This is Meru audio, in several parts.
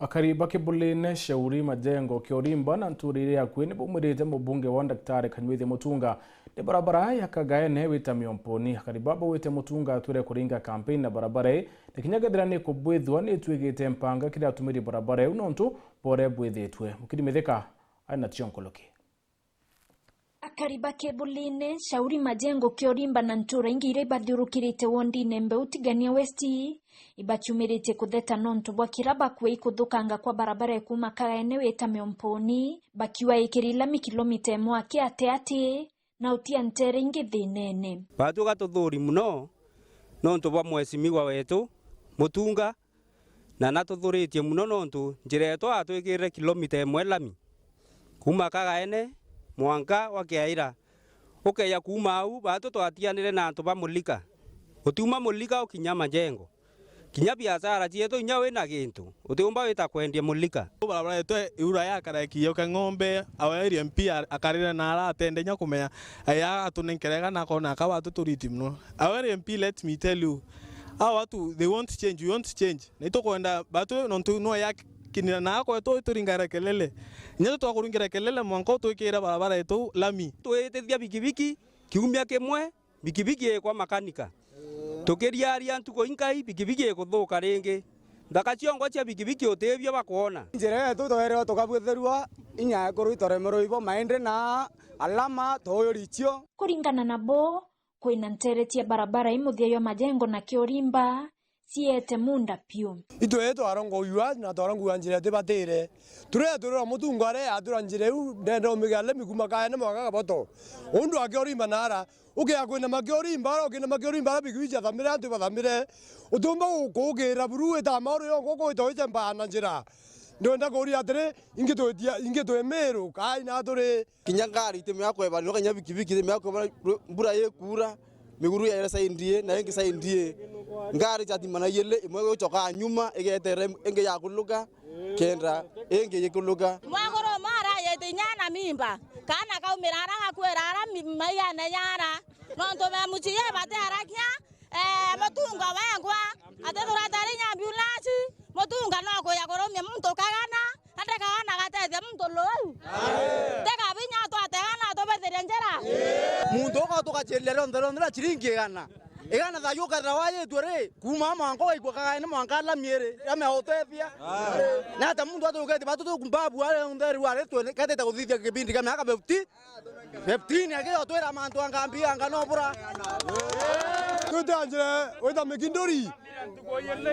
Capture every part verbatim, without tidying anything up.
Akari ba Kibulini, Shauri, Majengo, Kiorimba na ntuura iria akui ni baumirite mubunge wa Daktari Kanywithi Mutunga ni barabara ya Kagaene wita Miomponi. Akari baba wite Mutunga atwire kuringa kampeni na barabara ii, na kinya kethira ni kubwithua ni itwigite mpanga kiri atumiri barabara iu nontu bore bwithitwe. Mukiri Mithika ari na cionkoloki. Akari ba Kibulini, Shauri, Majengo, Kiorimba na ntuura ingi iria ibathiurukirite wondine Mbeu Tigania West, ibaciumiritie kutheta nontu bwa kiraba kwei kuthukanga kwa barabara ya kuuma Kagaene wita Miomponi, bakiuga ikiri lami kilomita imwe aki ati ati, na utia ntere ingi thinene. Batwi gatuthuuri mono nontu bwa mheshimiwa wetu Mutunga, na natuthuritie mono nontu njira yetu atwikirire kilomita imwe lami kuuma Kagaene mwanka wa Kiaira. Ukeja kuuma au, batwi twatianire na antu ba Mulika. Utiuma Mulika ukinya Majengo. Kinya biashara cietu inya wina gintu, utiumba wita kwendia Mulika. Barabara yetu iura yakaraekie uke ng'ombe, our area M P a-, akarire na ara atende inya kumenya, aya atunenkere igana akona aka batwi turiti mono. Our area M P, let me tell you, aa watu, they want change, we want change. Na itukwenda batwi nontu no yakinira na akwetu ituringare kelele. Inya tu twakuringire kelele mwanka utwikire barabara yetu lami. Twitithia bikibiki kiumia kimwe, bikibiki ikwa makanika. Tukiriaria ntuku inkai, bikibiki ikuthuka ringi. Nthaka ciongwa cia bikibiki utibio bakwona. Njira yetu twaerewa tukabwithirua inya ekuru itoremerwe ibo maende na alama tuyuri cio. Kuringana nabo, kwina ntere cia barabara i muthia jwa Majengo na Kiorimba ciete munda piu. Itwe twarongoiwa na twarongoiwa njira itibatire. Turia turira Mutunga aria atwira njira iu ndenda umigea lami kuuma Kagaene mwanka Kaboto. Undu a Kiorimba nara, ukea kwinama Kiorimba ara, ukinama Kiorimba ara bikibiki ciathamire, antu ibathamire. Utiumba ku-, kuugira buru wita mauru yongo kwita wiche mbaa na njira. Ndwenda kuuria atiri, ingi twitia, ingi twi Miru, kai na turi Kinya ngari itimea kwebana, no kinya bikibiki itimea kwebana, mbura ikuura, miguru yaire side ii, na ingi side ii. Ngari chatimana iili, imwe igucoka nyuma, igeterera ingi ya kuluga, kenda ingi ikuluga. Mwaguru umwe arayite inya na mimba, kaana kaumira ara gakwira ara mi-, maigane yara, nontu be muciye bati arakia, Eh, Mutunga wengwa, ati turatari inya ambulance, Mutunga no kuya kurumia muntu Kagana, na ndi Kagana gatethia muntu luu. Ti kabinya twategana tubithirie njira. Muntu uka tugachiria rionthe rionthe na chiringi igana. Igana thayu ukethira wayitue ri, kuuma mwanka ugaikua Kagaene mwanka lami iri, lami ya utethia. Na ata muntu atugetie batu tukumbabu are onthe riu ari twe ketite kuthithia kibindi kia miaka fifty. Fifteen aki yo twira mantu anga mbi anga no bura. Twita njira wita Mikinduri.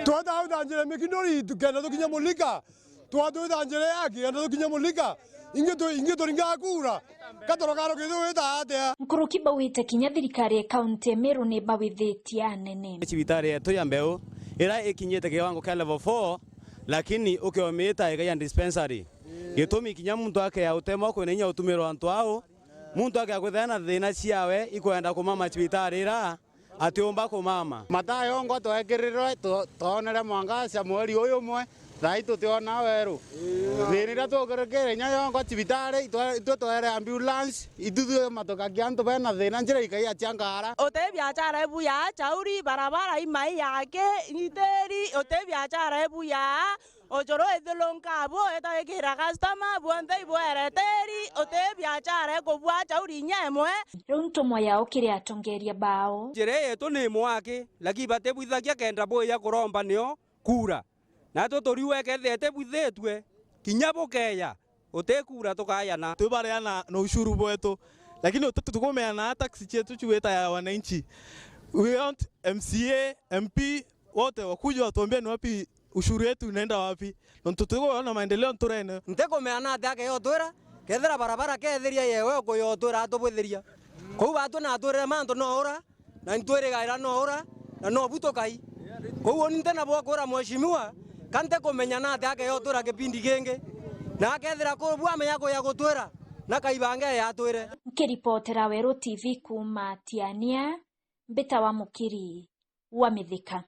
Twita wita njira Mikinduri, tukenda tukinya Mulika. Twa twita njira yaki, kenda tukinya Mulika. Ingi tu, ingi turinga kura. Katoro karo kithu wita atia? Nkuruki bauite kinya thirikari ya kaunti ya Meru ni bawithitie anene. Cibitari yetu ya Mbeu, ira ikinyite kiwango kia level four, lakini ukiomita iga ya dispensary. Gitumi kinya muntu akea utemwa kwina inya utumirwa antu au, muntu akea kwithira na thina ciawe ikwenda kumama cibitari ira atiumba kumama. Mataa yongwa twekirirwe, tu-, twonere mwangacia mweri uyu umwe, thaai tutiona weru. Thina iria tukirikire inya yongwa cibitari, itwe, itwe twere ambulance, ituthu matuka kia antu bena thina njira ikaia cia ngara. Uti biachara ibu ya chauri, barabara imai yake, itiri, uti biachara ibu ya Ucuru ithulunka abu, eta wikira customer, buonthe ibwere tiri, uti biachara ikubua chauri inya imwe. Riu ntumwa yao kiri atongeria bao. Njira ii yetu ni mwaki, lakini batibwithagia kenda bwija kuromba nio kura. Natwe turiuga ikethira itibwithitue, kinya bukeya, uti kura tukayana. Twi baria na, na ushuru bwetu, lakini uti tukumeana tax cietu ciwita ya wananchi. We want M C A, M P, wote wakuje watuambie ni wapi ushuru yetu inaenda wapi? Nontu tugwona maendeleo nturene. Ntikumea na ati ake yotwira, kethira barabara kethiria yewe ukuyotwira atubwithiria. Kou batwi na atwirire mantu no ura, na ntwirigaira no ura, na no bu tukai. Kou uni nti na bwa kwira mheshimiwa, ka ntikumenya na ati ake yotwira kipindi kingi. Na akethira ku bu amenya kuya gutwira, na kaibange yatwire. Nkiripotera Weru T V kuuma Tiania, mbita wa Mukiri wa Mithika.